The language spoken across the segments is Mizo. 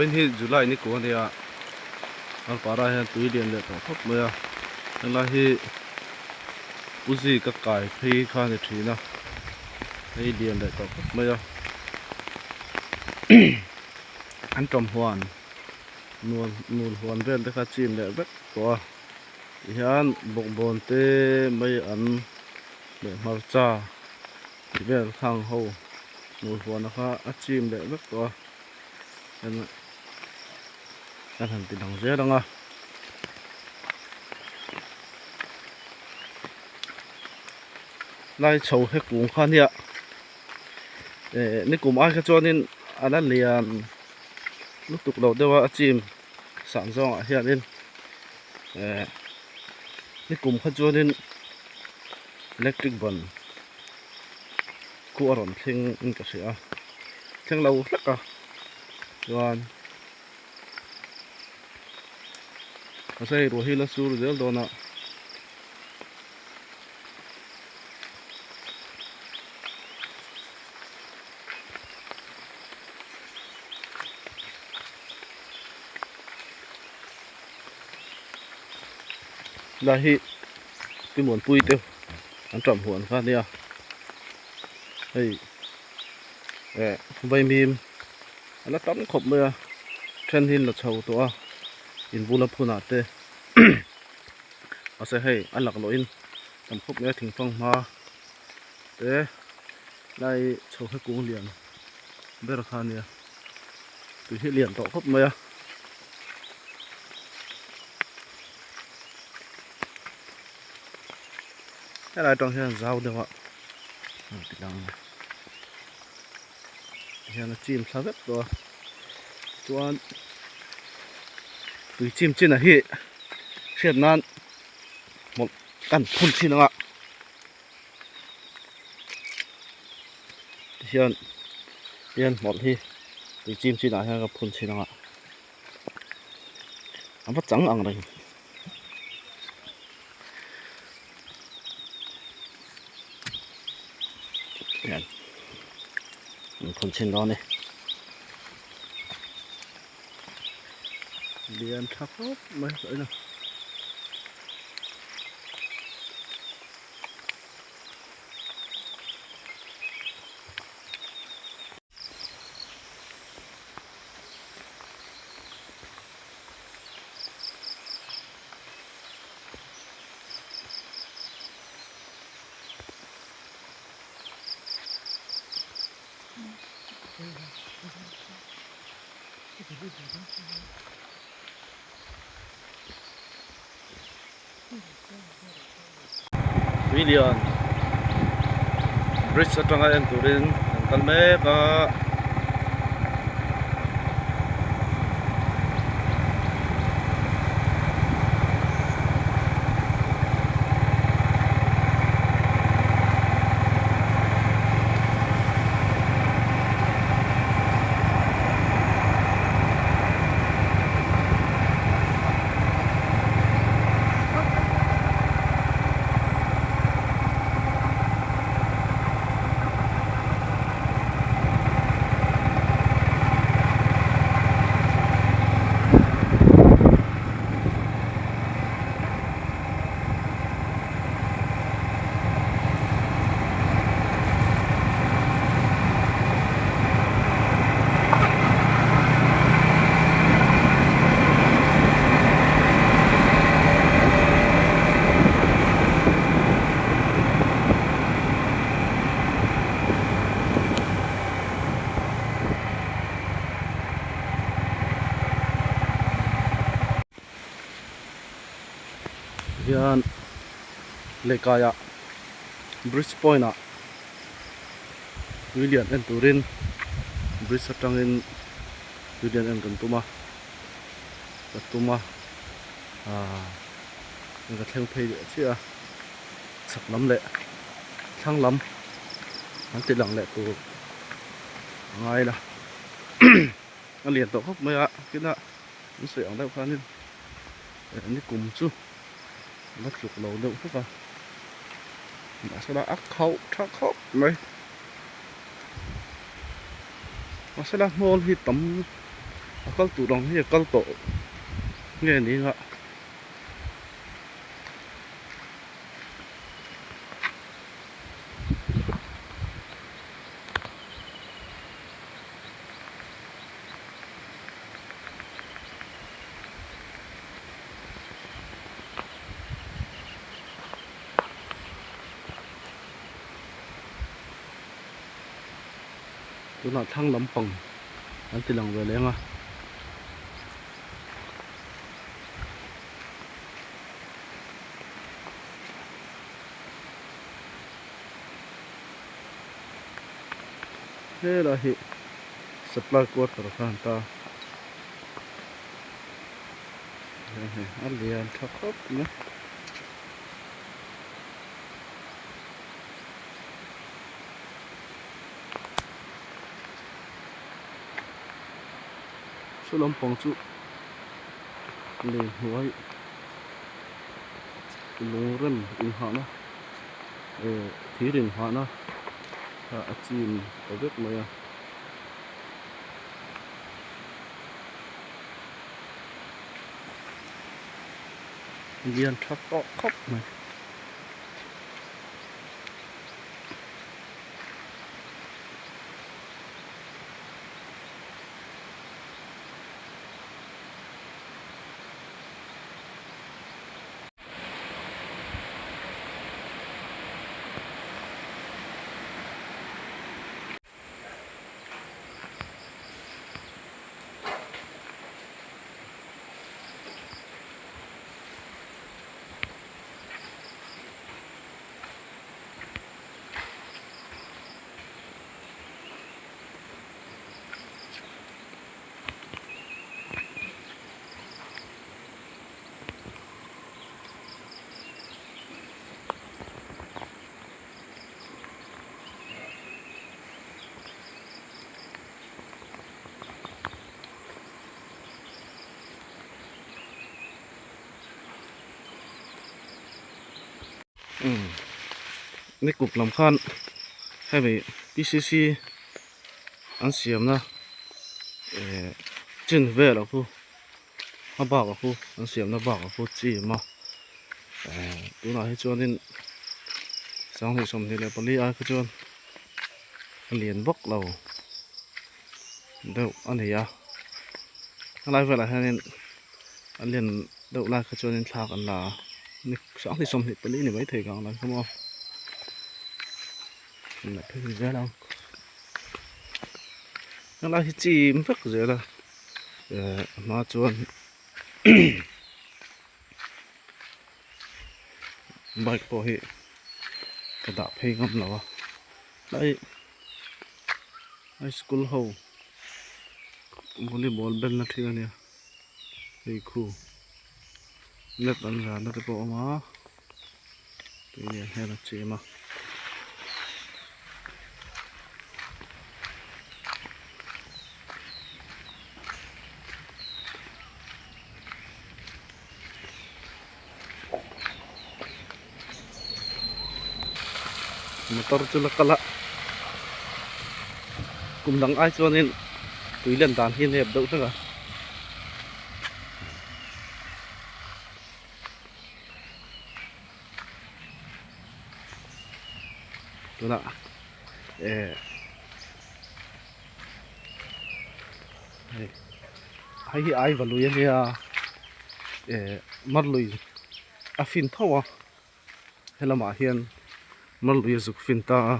Vawiin hi July ni kua ania Valpara hian tui lian leh tawh khawp mai a helai hi Uzi ka kai phei kha a ni thin a hei lian leh tawh khawp mai a an tawm huan nual nul huan vel te kha chim leh vek tawh a tihian bawkbawn te mai an leh hmarcha tih vel khang ho nul huan kha a chim leh vek tawh a kan han ti dang zel ang a. Lai chho he kung kha nia eh nikum ai kha chuanin a la lian lutuk lo deuh a a chim san zawngah hianin eh nikum kha chuanin electric ban khu a rawn thleng in ka hria a thleng lo hlek a chuan mahse hei ruah hi la sur zel dawn a. Lai hi Timuanpui te an ṭam huan kha ania hei eh vaimim a la tam khawp mai a then hi an la chho tawh a in bula phunah te mahse hei a laklawh in tam khawp mai a thingfang hma te lai chho he kung lian ber kha ania tui hi lian tawh khawp mai a. Helai atang hian zau deuh a ti lang hian a chim thla vek tawh a chuan tui chim chin a hi hriat nan hmawlh kan phun thin ang a tihian hian hmawlh hi tui chim chin ah hian ka phun thin ang a a va chang ang reng. Hian an phun chhin dawn a ni lian tha khawp mai a ni. Tuilian bridge atanga en turin an kal mek a. Hian lehkaiah bridge point ah tui lian en turin bridge atangin tui lian en kan tum a ka tum a ahh ka thleng phei leh chiah a chhak lam leh thlang lam an ti lang leh tur a ngai la a lian tawh khawp mai a kinah an sawi ang deuh khanin ni kum chu la tluk lo deuh hlek a mahsela a khauh tha khawp mai mahsela hnawl hi tam. A kal tur ang hi a kal tawh nge ni nga. Tunah thlang lampang an ti lang ve leng a. Helai hi supply quarter kha an ta a lian tha khawp mai. Saw lampang chu lei hnuai lungrem inghahna eh thir inghahna kha a chim ta vek mai a. Lian tha tawh khawp mai. Umm nikup lam khan hemi P_C_C an siamna eh chin vel ah khu a bak ah khu an siamna bak ah khu chim a eh tunah hi chuanin sanghnih 24 ai kha chuan a lian vak lo deuh a ni a helai velah hianin a lian deuh lai kha chuanin thla kan la a ni sanghnih 24 ni maithei ka ang lai kha maw la phei zel ang helai hi chim vek zel a eh a hma chuan bike pawh hi ka dah phei ngam lo a tlai high school ho volleyball bel na thin a nia hei khu net an zan na te pawh a awm a tui nen hian a chim a. Motor chu la kal a kum dang ai chuanin tui len dan hi a nep deuh hlek a. Tunah eh hei hei hi ai va lui ania eh mar lui a fin tho a helamah hian mar lui a zuk fin ta a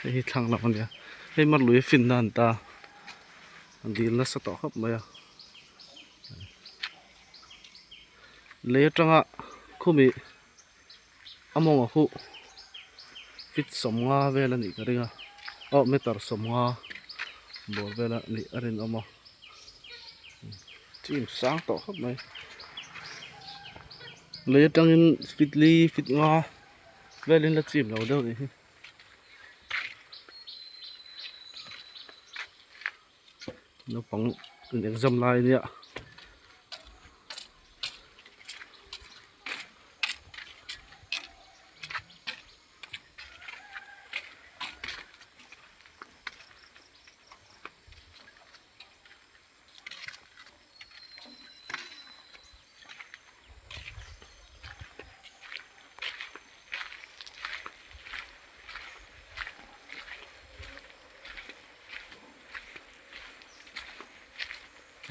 hei hi thlang lam ania hei mar lui a fin na an ta a dil nasa tawh khawp mai a lei atanga khumi a mawng a huh feet 50 vel a nih ka ring a aw meter 50 bawr vel a nih a rinawm a chim sang tawh khawp mai lei atangin feet li feet nga velin la chim lo deuh nih hi. Naupang in exam lai ania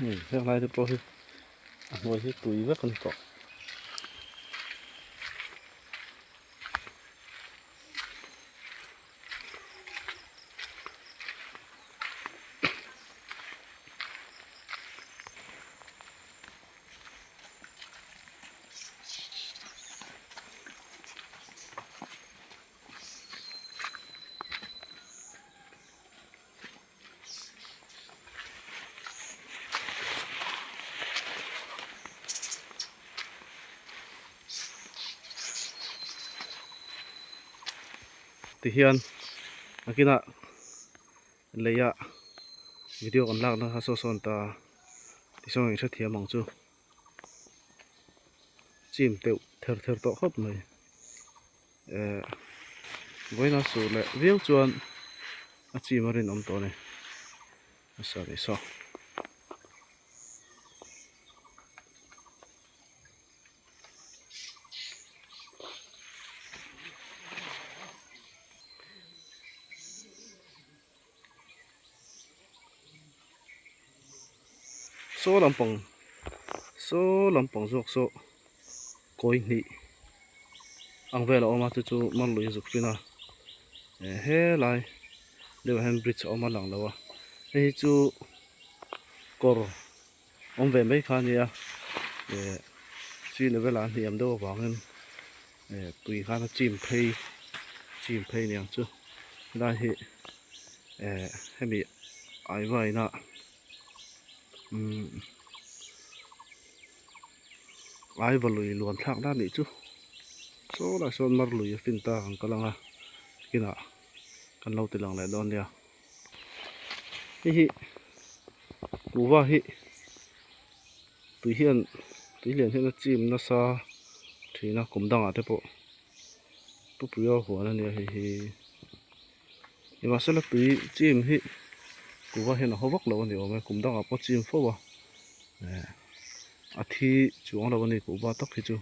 Heng lai te pawh hi a hnuai hi tui vek a ni tawh. Tihian a kinah leia video kan lakna kha saw sawn ta tichuan in hrethiam ang chu chim teuh ther ther tawh khawp mai. Eh vawiina sur leh viau chuan a chim a rinawm tawh a ni a sa ni saw. Saw lampang saw lampang zawk saw kawi hnih ang vel a awm a chu chu Marlui a zuk fin a eh helai deuh ah hian bridge a awm a lang lo a hei hi chu kawr awm ve mai kha a nia eh chi level ah a hniam deuh avangin eh tui khan a chim phei chim phei aniang chu helai hi eh hemi aivaina umm aiva lui luan thlak dan nih chu saw lai sawn mar lui a fin ta ang ka lang a kinah kan lo ti lang leh dawn nia hei hi kuhva hi tui hian tui lian hian a chim nasa thin a kum dangah te pawh tupui a huan a nia hei hi. Nimahsela tui chim hi kuhva hian a haw vak lo a ni awm e, kum dangah pawh chim fo a, eh a thi chuang lo a ni kuhva tak hi chu.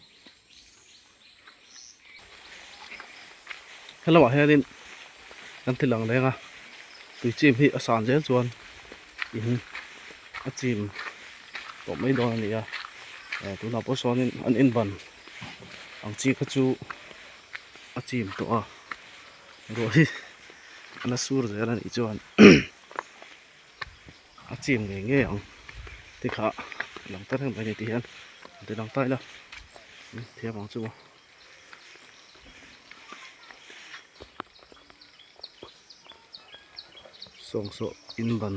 Helamah hianin kan ti lang leng a, tui chim hi a san zel chuan in a chim tawh mai dawn a ni a, eh tunah pawh sawnin an inban ang chi kha chu a chim tawh a. Ruah hi a la sur zel a nih chuan a chim ngei ngei ang tikha lang ta reng mai a ni tih hian an ti lang ta ila thiam ang chu maw. Sawngsawh in ban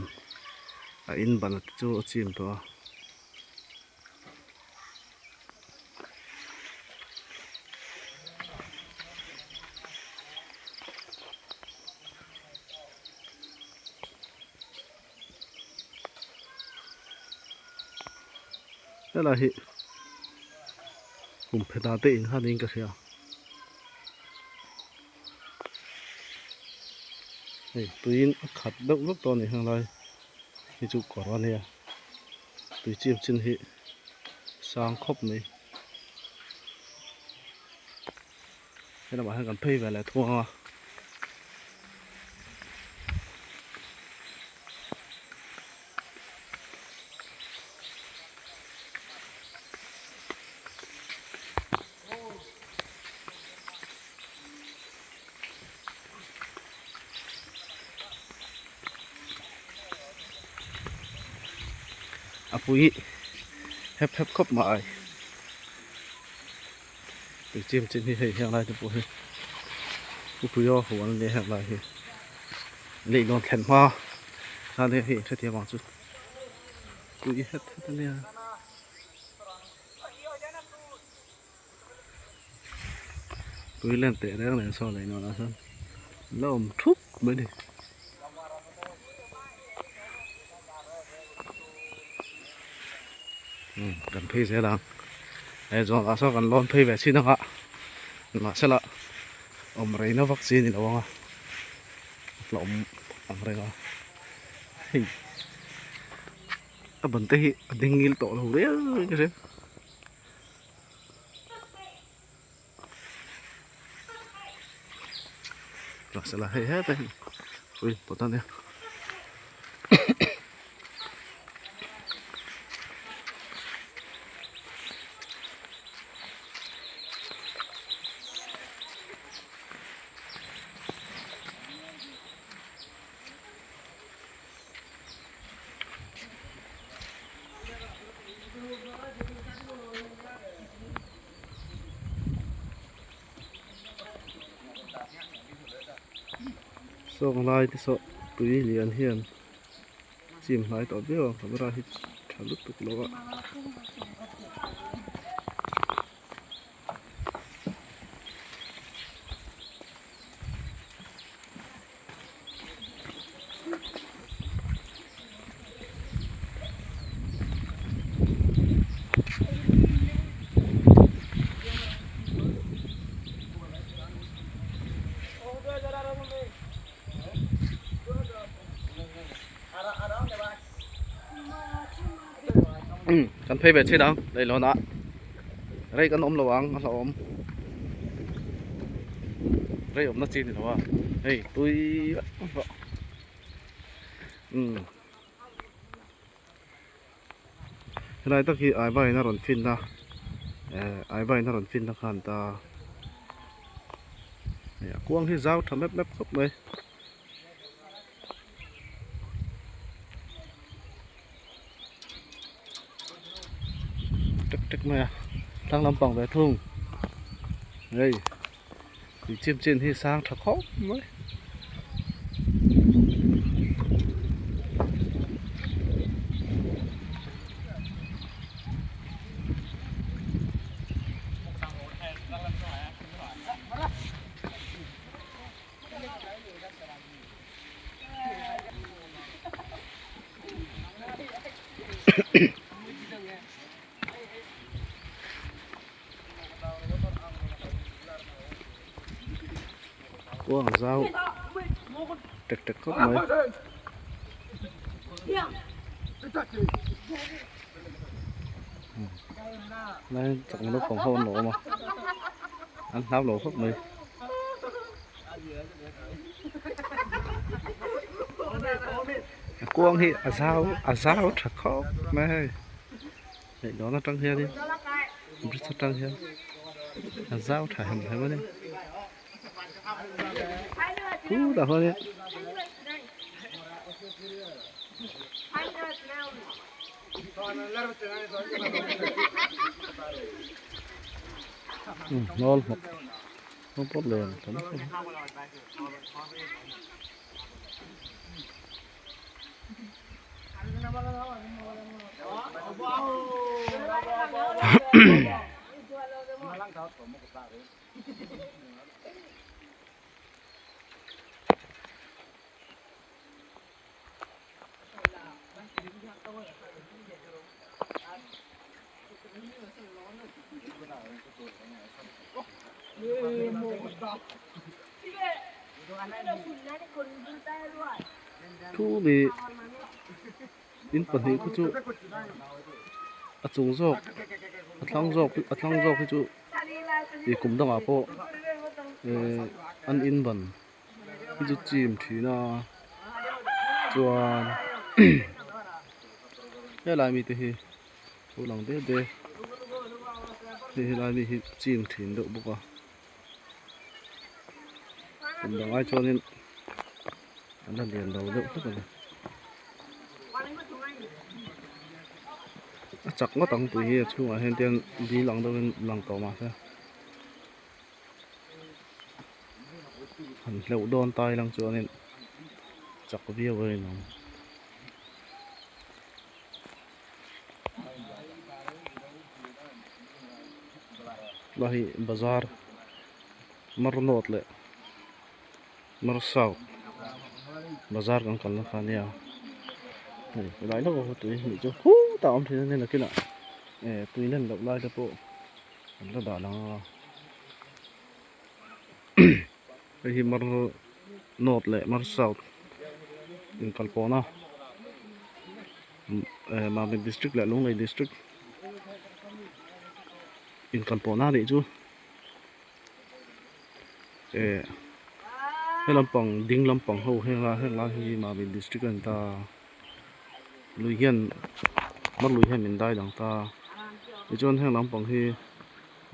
a in ban chu a chim tawh a. Helai hi kum phe dan te in khan in ka hria hei tuiin a khat deuh vek tawh a ni henglai hi chu kawr a nia. Tui chim chin hi sang khawp mai he lamah hian kan phei ve leh thung ang a. A pui hep hep khawp mai tui chim chin hi hei heng lai te pawh hi upui aw huan a nia heng lai hi leihlawn thlen hma khan hei hrethiam ang chu tui het het a nia. Tui len teh reng reng saw leh nual ah sawn la awm thup mai ni. Umm kan phei zel ang he zawn ah sawn kan lawn phei ve chin anga mahsela awm rei na vak chi a ni lo ang a la awm ang reng a hei a ban te hi a ding ngil tawh lo riau in ka hria. Sela hei hetah hian ui pawt a nia. Sawng lai te saw tui lian hian chim hnai tawh viau ang camera hi tha lutuk lo a. Kan phei ve chhin ang leihlawn ah rei kan awm lo ang a hlauhawm rei awmna chi ni lo a hei tui vek vek umm helai tak hi aiva in a rawn fin a eh aiva in a rawn fin na khan ta hei a kuang hi zau tha mep mep khawp mai. Tek tek mai a tlang lampang ve thung hei tui chim chin hi sang tha khawp mai. Kuang zau tek tek khawp mai. Lai chakma naupang ho an lo awm a an hlau lo khawp mai. A kuang hi a zau a zau tha khawp mai hei hei dawn atang hianin bridge atang hian a zau tha hem hem a ni khutah khuanin hnawl hnawk. Thu leh in pahnih khu chu a chung zawk a thlang zawk a thlang zawk hi chu ih kum dangah pawh ehh an in ban hi chu chim thin a chuan helai mite hi. Chu lang de de hei helai mi hi ching thin deuh bawk a kum dang ai chuanin an la lian lo deuh hlek a ni a chak ngawt ang tui hi a chhungah hian tiang dil ang deuhin lang tawh mahse han hleuh dawn ta ilang chuanin chak viau a inawm. Hla hi bazar mar north leh mar south bazar kan kalna kha ania hei helai lawk ah tui hnih chu khutah a awm thin a ni nakinah eh tui len loh lai te pawh an la dah lang a hei hi mar north leh mar south inkalpawhna. Eh Mamit district leh Lunglei district inkalpawhna anih chu eh he lampang ding lampang ho heng lai heng lai hi Mamit district a ni ta lui hian mar lui hian min dai dang ta tichuan heng lampang hi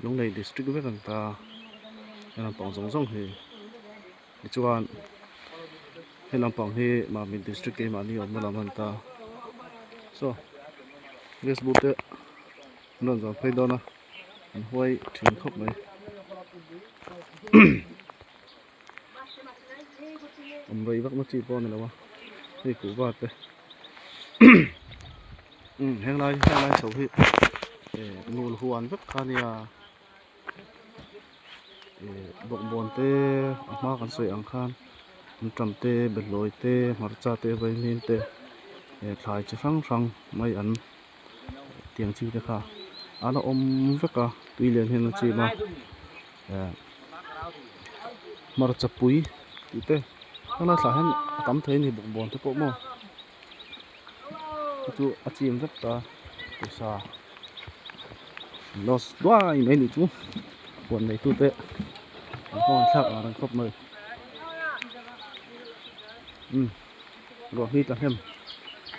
Lunglei district vek a ni ta he lampang zawng zawng hi. Tichuan he lampang hi Mamit district keimahni awmna lam a ni ta saw gas bur te an rawn zawm phei dawn a an huai thin khawp mai. Awm rei vak na chi pawh a ni lo a hei kuhva te umm henglai henglai chho hi eh nul huan vek kha a nia eh bawkbawn te a hma kan sawi ang khan anṭam te behlawi te hmarcha te vaimim te eh thlai chi hrang hrang mai an tiang chi te kha a la awm vek a tui lian hian a chim a eh hmarcha pui tih te helai thlah hian a tam thei a ni bawkbawn te pawh maw chu chu a chim vek ta pawisa loss duai mai anih chu huan nei tu te an khawngaih thlak ang reng khawp mai umm. Ruah hmi tla hnem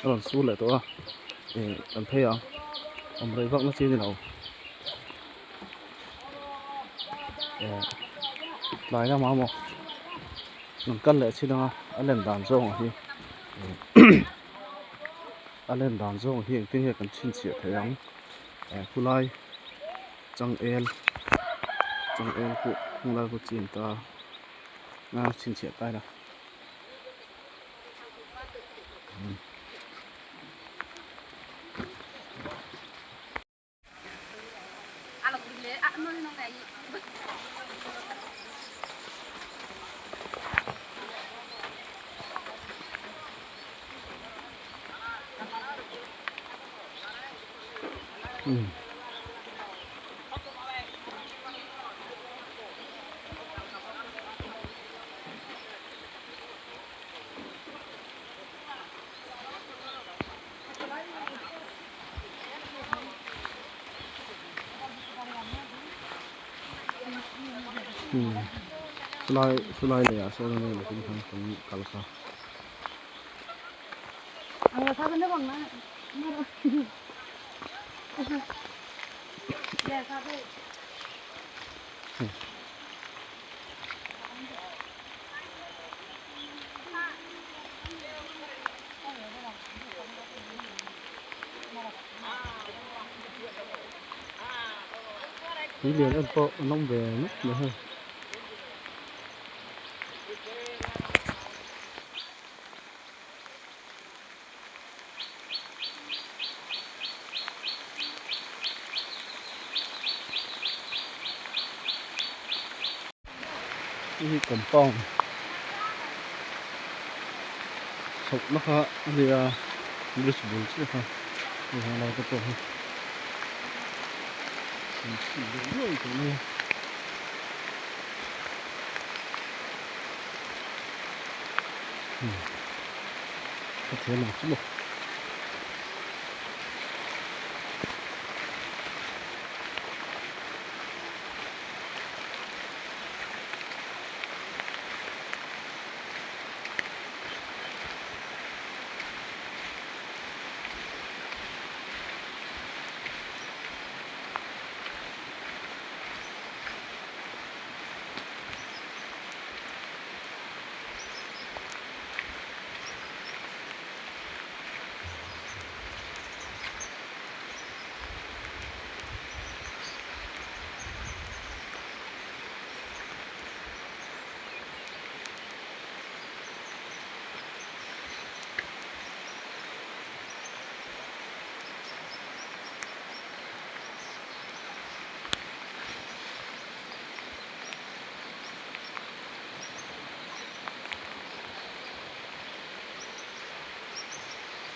a rawn sur leh tawh a ih kan phei ang awm rei vak na chi a ni lo eh tlai lamah maw rawn kal leh chin anga a len dan zawng hi a len dan zawng hi engtin nge kan chhinchhiah theih ang eh khulai changel changel pawh khunglai pawh chin ta a chhinchhiah ta ila. Chulai chulai lei ah sawn ania mihring khan kan kal kha. Tui lian en pawh an awm ve nuk mai hei. Hei hi compound chhoh na kha a ni a bridge bul chiah kha hei he lai te pawh hi an chhun deuh nuai tawh mai a. Ka thiam ang chu maw.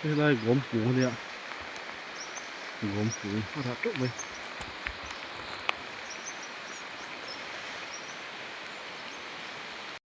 Helai gawm pung ania gawm pung a dah teuh mai.